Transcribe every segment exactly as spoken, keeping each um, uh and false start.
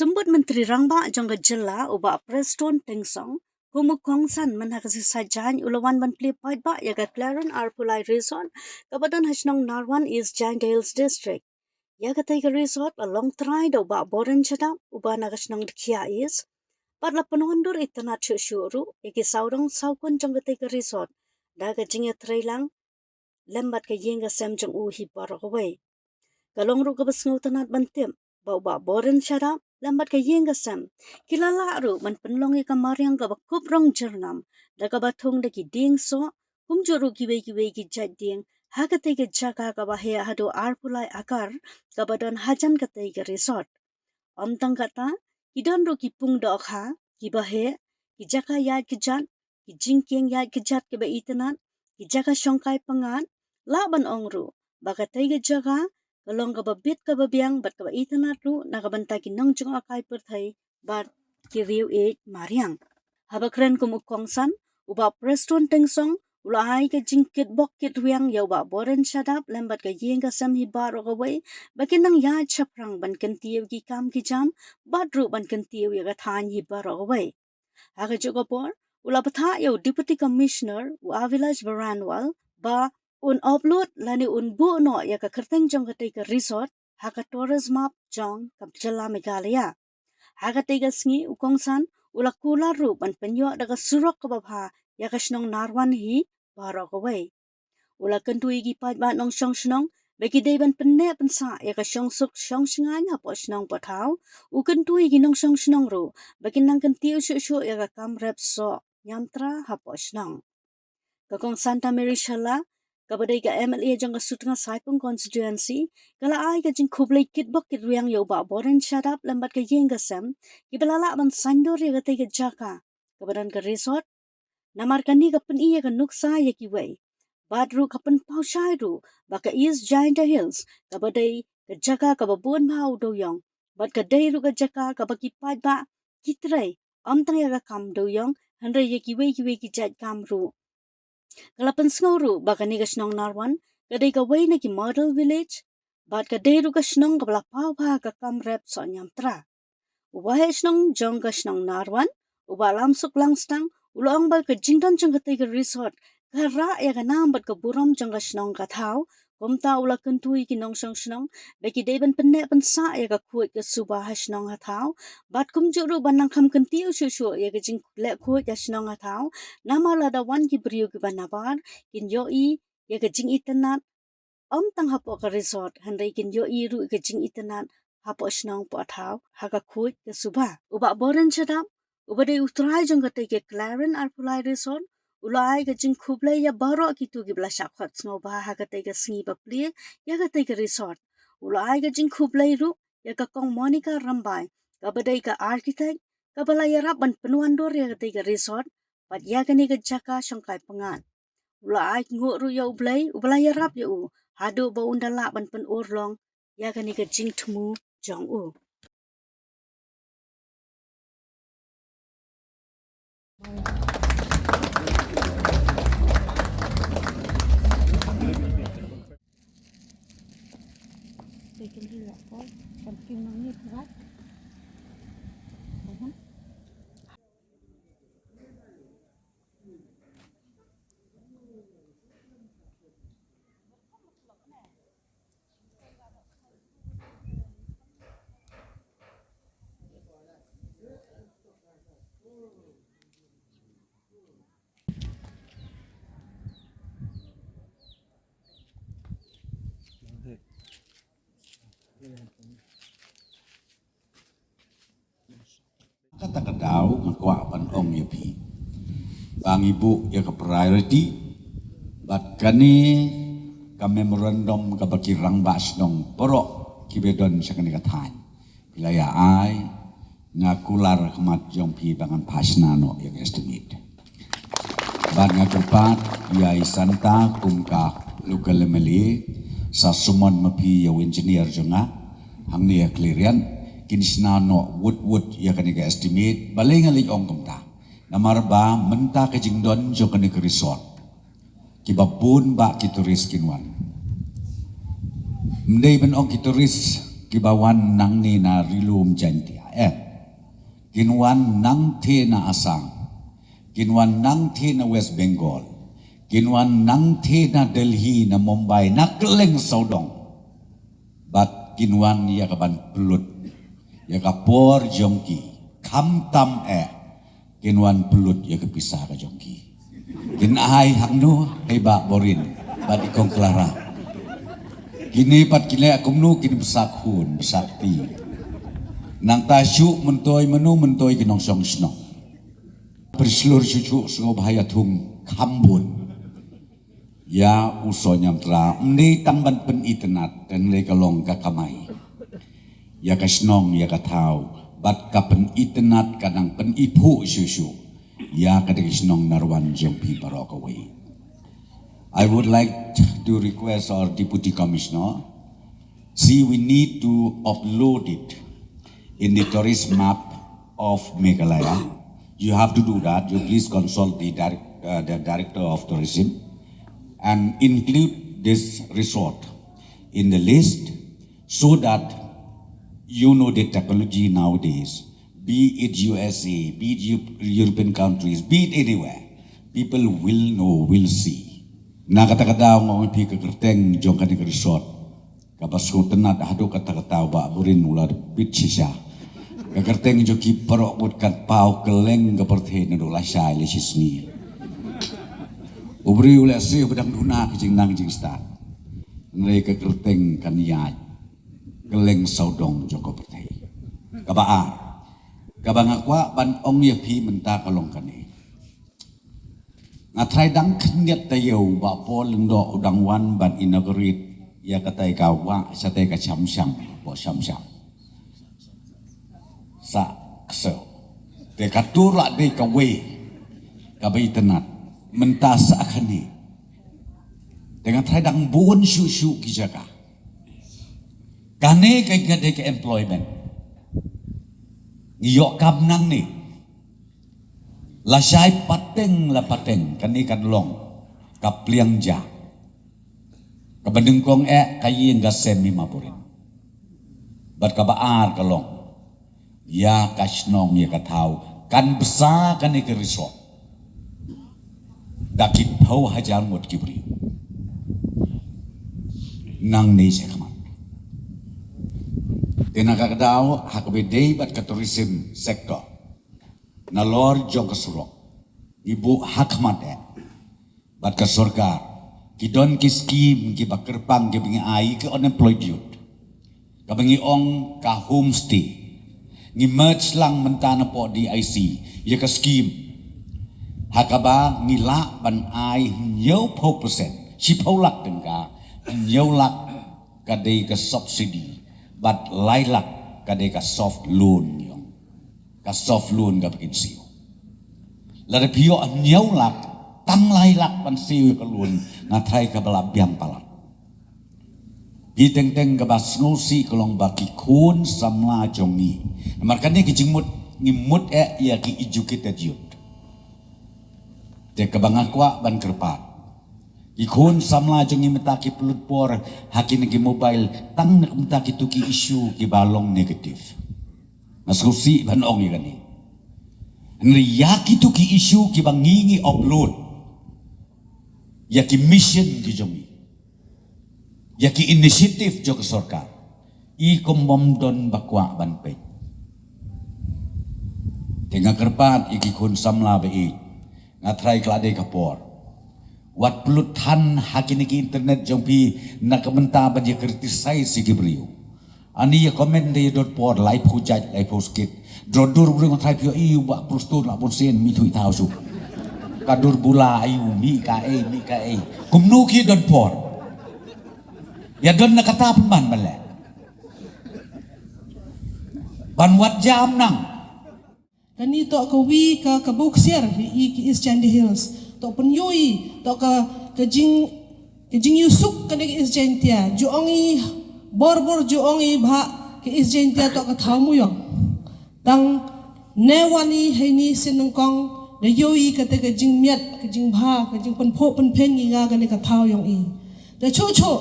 Symbud Myntri Rangbah jong ka jylla u Bah Prestone Tynsong, kum u kongsan mynta ka sngi Saitjaiñ u la wan ban plie paidbah ïa ka Clarion Arpulai Resort kaba don ha shnong Narwan, East Jaintia Hills District. Ïa katei ka resort la long trai da u Bah Boren Shadap uba na ka shnong Dkhiah East, bad la pynwandur itynnad shuh shuh ruh ïa ki sawdong sawkun jong katei ka resort da ka jingïatreilang lem bad ka ïing ka sem jong u hi baroh kawei. Ka long ruh kaba sngewtynnad ban tip ba u Bah Boren Shadap lem bad ka ïing ka sem ki la lah ruh ban pynlong ïa ka mariang kaba kup rong jyrngam da kaba thung da ki dieng soh, kumjuh ruh kiwei kiwei ki jait dieng ha katei ka jaka kaba heh haduh arphew lai akar kaba don hajan katei ka resort. Ym tang katta, ki don ruh ki pung dohkha kiba heh, ki jaka ïaid kjat, ki jingkieng ïaid kjat kiba itynnad, ki jaka shongkai pyngngad. Lah ban ong ruh ba katei ka jaka ka long kaba bit kaba biang bad kaba itynnad ruh na ka bynta ki nongjngohkai pyrthei bad ki riew ïeit mariang. Haba kren kum u kongsan, u Bah Prestone Tynsong u la ai ka jingkitbok kitrwiang ïa u Bah Boren Shadap lem bad ka ïing ka sem hi baroh kawei ba kin nang ïaid shaphrang ban kyntiew ki kam ki jam bad ruh ban kyntiew ïa ka thaiñ hi baroh kawei. Ha kajuh ka por u la bthah ïa u Deputy Commissioner u Avilash Baranwal ba un upload lane un buh noh ïa ka kyrteng jong katei ka resort ha ka tourist map jong ka jylla Meghalaya. Ha katei ka sngi u kongsan u la kular ruh ban pynïoh da ka surok kaba bha ïa ka shnong Narwan hi baroh kawei. U la kyntu ïa ki paidbah nongshong shnong ba ki dei ban pynneh pynsah ïa ka shongsuk shongshngaiñ hapoh shnong pohthaw. U kyntu ïa ki nongshong shnong ruh ba kin nang kyntiew shuh shuh ïa ka kam rep soh ñiamtra hapoh shnong. Ka kong Santa Mary Shylla, kaba dei ka M L A jong ka Sutnga Saipung constituency, ka la ai ka jingkhublei kitbok kitrwiang ïa u Bah Boren Shadap lem bad ka ïing ka sem kiba la lah ban saiñdur ïa katei ka jaka kaba don ka resort. Namar kane ka pyni ïa ka nuksa ïa kiwei bad ruh ka pynpaw shai ruh ba ka East Jaintia Hills kaba dei ka jaka kaba bun bha u dewïong bad ka dei ruh ka jaka kaba ki paidbah ki trei ym tang ïa ka kam dewïong hynrei ïa kiwei kiwei ki jait kam ruh. Ka la pynsngew ruh ba kane ka shnong Narwan ka dei kawei na ki model village bad ka dei ruh ka shnong kaba la paw bha ka kam rep soh ñiamtra. U Waheh Shnong jong ka shnong Narwan, u Bah Lamsuk Langstang, u la ong ba ka jingdon jong katei ka resort ka rah ïa ka nam bad ka burom jong ka shnong ka thaw. Kumta u la kyntu ïa ki nongshong shnong ba ki dei ban pynneh pynsah ïa ka khuid ka suba ha shnong ha thaw bad kumjuh ruh ban nang kham kyntiew shuh shuh ïa ka jingleh khuid ha shnong ha thaw. Namar lada wan ki briew kiba nabar kin ïohi ïa ka jingitynnad ym tang hapoh ka resort hynrei kin ïohi ruh ïa ka jingitynnad hapoh shnong pohthaw ha ka khuid ka suba. U Bah Boren Shadap uba dei u trai jong katei ka Clarion Arpulai Resort u la ai ka jingkhublei ïa baroh kito kiba la shah khot sngewbha ha katei ka sngi ba plie ïa katei ka resort. U la ai ka jingkhublei ruh ïa ka kong Monica Rymbai kaba dei ka architect kaba la ïarap ban pynwandur ïa katei ka resort bad ïa kane ka jaka shongkai pyngngad. U la ai nguh ruh ïa U Blei uba la ïarap ïa u haduh ba un da lah ban pynurlong ïa kane ka jingthmu jong u. Kata ka daw nga kwah ban ong ïa phi ba ngi buh ïa ka priority bad kane ka memorandum kaba ki rangbah shnong baroh kiba don sha kane ka thaiñ phi la ïa ai, nga kular khmat jong phi ba ngan phah shna noh ïa ka estimate. Bad nga kyrpad ïa i Santa kum ka local M L A sa summon ma phi ïa u engineer jong nga hangne ha Clarion kin shna noh wut wut ïa kane ka estimate. Balei nga leit ong kumta? Namar ba mynta ka jingdon jong kane ka resort kiba bun bah ki tourist kin wan. Ym dei ban ong ki tourist kiba wan nangne na Ri Lum Jaiñtia, Eh, kin wan nangtei na Assam, kin wan nangtei na West Bengal, kin wan nangtei na Delhi, na Mumbai, na kylleng sawdong. Bad kin wan ïa ka ban pynlut ïa ka por jong ki, khamtam eh kin wan pynlut ïa ka pisa ka jong ki. Kin ai hangno? Hei Bah Borin bad i Kong Clara. Kine pat ki leh kumno? Kin bsa khun bsa kti. Nangta shu myntoi mano? Myntoi ki nongshong shnong. Pyrshlur shu shu sngewbha ïa thung kham bun. Ïa u Sniawbhalang, ym dei tang ban pynitynnad, tang dei ka long ka kamai ïa ka shnong ïa ka thaw, bad ka pynitynnad ka nang pyniphuh shuh shuh ïa ka dei ka shnong Narwan jong phi baroh kawei. I would like to request our Deputy Commissioner, see, we need to upload it in the tourist map of Meghalaya. You have to do that. You please consult the direct, uh, the director of tourism and include this resort in the list so that, you know, the technology nowadays, be it U S A, be it Eu- European countries, be it anywhere, people will know, will see. Na kata ka daw nga ong ïa phi, ka kyrteng jong kane ka resort kaba sngewtynnad haduh katta katta, u Bah Borin u la bit shisha. Ka kyrteng jong ki baroh ngut kan paw kylleng ka pyrthei naduh lashai lashisngi. U briew u lehse u ba dang duna ka jingnang jingstad. Hynrei ka kyrteng kan ïaid kylleng sawdong jong ka pyrthei. Kaba ar, kaba nga kwah ban ong ïa phi mynta ka long kane. Nga tharai dang khyndiat taïew Bah Paul Lyngdoh u dang wan ban inaugurate ïa katai ka wah, shatai ka Shamsham, Bah Shamsham. Sa ksew. Te ka tur la dei kawei kaba itynnad. Mynta sa kane. Te nga tharai dang bun shuh shuh ki jaka. Kane ka dei ka employment. Ngi ïoh kam nangne. Lashai pateng la pateng, kane kan long ka pliang ja. Kaba nyngkong eh ka ïing ka sem i Ma Borin. Bad kaba ar ka long ïa ka shnong ïa ka thaw kan bsa kane ka resort da ki phew hajar ngut ki briew. Nangne shakhmat. Te na ka daw ha kaba dei bad ka tourism sector, nalor jong ka surok, ngi buh hakhmat eh bad ka sorkar, ki don ki skim kiba kyrpang kiba ngi ai ki unemployed youth, kaba ngi ong ka homestay. Ngi merge lang mynta na pdeng D I C ïa ka skim, ha kaba ngi lah ban ai hynñiewphew percent, shiphew lak tyngka, hynñiew lak ka dei ka subsidy, bad lai lak ka dei ka soft loan, ngi ong ka soft loan kaba kin siew. Lada phi ïoh hynñiew lak, tang lai lak ban siew ïa ka loan, nga tharai kaba la biang palat. Phi teng teng kaba sngewsih ka long ba ki khun samla jong ngi, namar kane ki jingmut, ngi mut eh ïa ki educated youth. Te kaba nga kwah ban kyrpad, ki khun samla jong ngi mynta ki pynlut por ha kine ki mobile tang na mynta kito ki issue kiba long negative. Nga sngewsih ban ong ïa kane. Hynrei ïa kito ki issue kiba ngi ngi upload ïa ki mission ki jong ngi, ïa ki initiative jong ka sorkar, i kum bym don ba kwah ban peit. Te nga kyrpad ïa ki khun samla ba ïeit, nga tharai ka la dei ka por, wat pynlut than ha kine ki internet jong phi na ka bynta ban ïa criticize ïa ki briew. Ani ïa comment da ïa don por, laiphew jait, laiphew skit. Dro dur briew nga tharai phi ïohi, u Bah Prestone la bun sien, mih thuh thaw suk. Ka dur bula ayu, mih kaei, mih kaei. Kumno ki don por? Ïa don na kata pynban ban leh, ban wat jam nang. Kane toh kawi ka, ka buk siar ïa i ki East Jaintia Hills. Toh pynïohi, toh ka, ka jing, ka jingïusuk kane ka East Jaintia. Ju ong i, bor bor ju ong i ba ka East Jaintia toh ka thaw muyong. Tang ne wan i heini sien nyngkong, da ïohi kata ka jingmiat, ka jingbha, ka jingpynphuh pynphieng ïa kane ka thaw yong i. Da chuh chuh,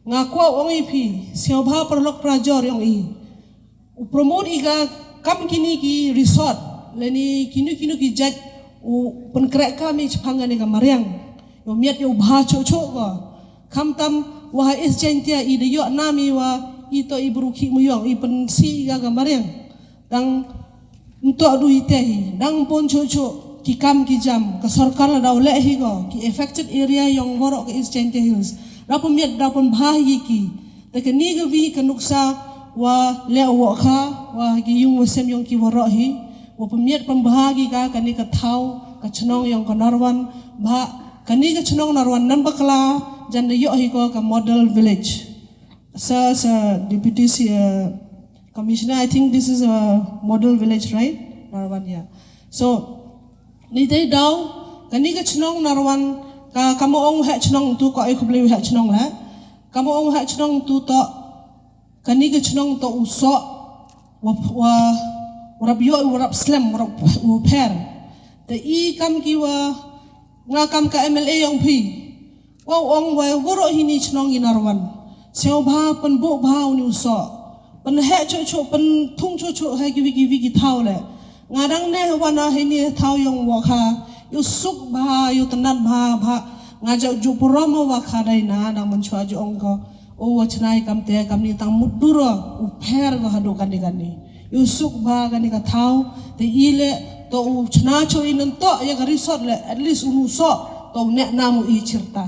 nga kwah ong ïa phi, sngewbha paralok parajor yong i, u promote i ka, Kam kini ki resort lane kino kino ki jait u pynkreh kam i chapang kane ka mariang. Yo miat yo bha cho cho ko. Kam tam wa ha East Jaintia i da yo nam i wa i to i bru ki muyong i pynsi ka ka mariang. Dang nto du i te hi dang pon cho cho ki kam ki jam ka sorkar la daw leh hi ko ki affected area yong warok ka East Jaintia Hills. Da pun miat da pun bha hi ki. Te kani ka wi ka nuksa wa leh wok kha wa ki yung wa sem yong ki warok hi. Wa pun miat pun bha ki ka kani ka thaw ka chnong yong ka Narwan bha kani ka chnong Narwan nan bakla jan da yo hi ko ka model village. Sa sa deputy si uh, commissioner, I think this is a model village, right? Narwan, yeah. So ni dei daw kani ka chnong Narwan ka kama ong heh chnong tu ko ai khublei heh chnong la. Kama ong heh chnong tu to kani ka chnong to u soh wa wa warap yo warap slem warap u pher. Te i kam ki wa nga kam ka M L A yong phi. Wa ong wa woro hini chnong i Narwan. Seo bha pun bo bha uni u soh. Pun heh cho cho pun thung cho cho heh ki wi ki wi ki thaw le. Nga dang ne wa na hini thaw yong wa kha. Yu suk bha yu tanat bha bha. Nga jau ju purom wa kha dai na dang man chwa ju ong ko. O wa chnai kam te kam ni tang mut duro u pher ko hadu kani kani. Yu suk bha kani ka thaw te i le to u chna cho i nan to ya ka resort le at least unu soh to ne nam u i chirta.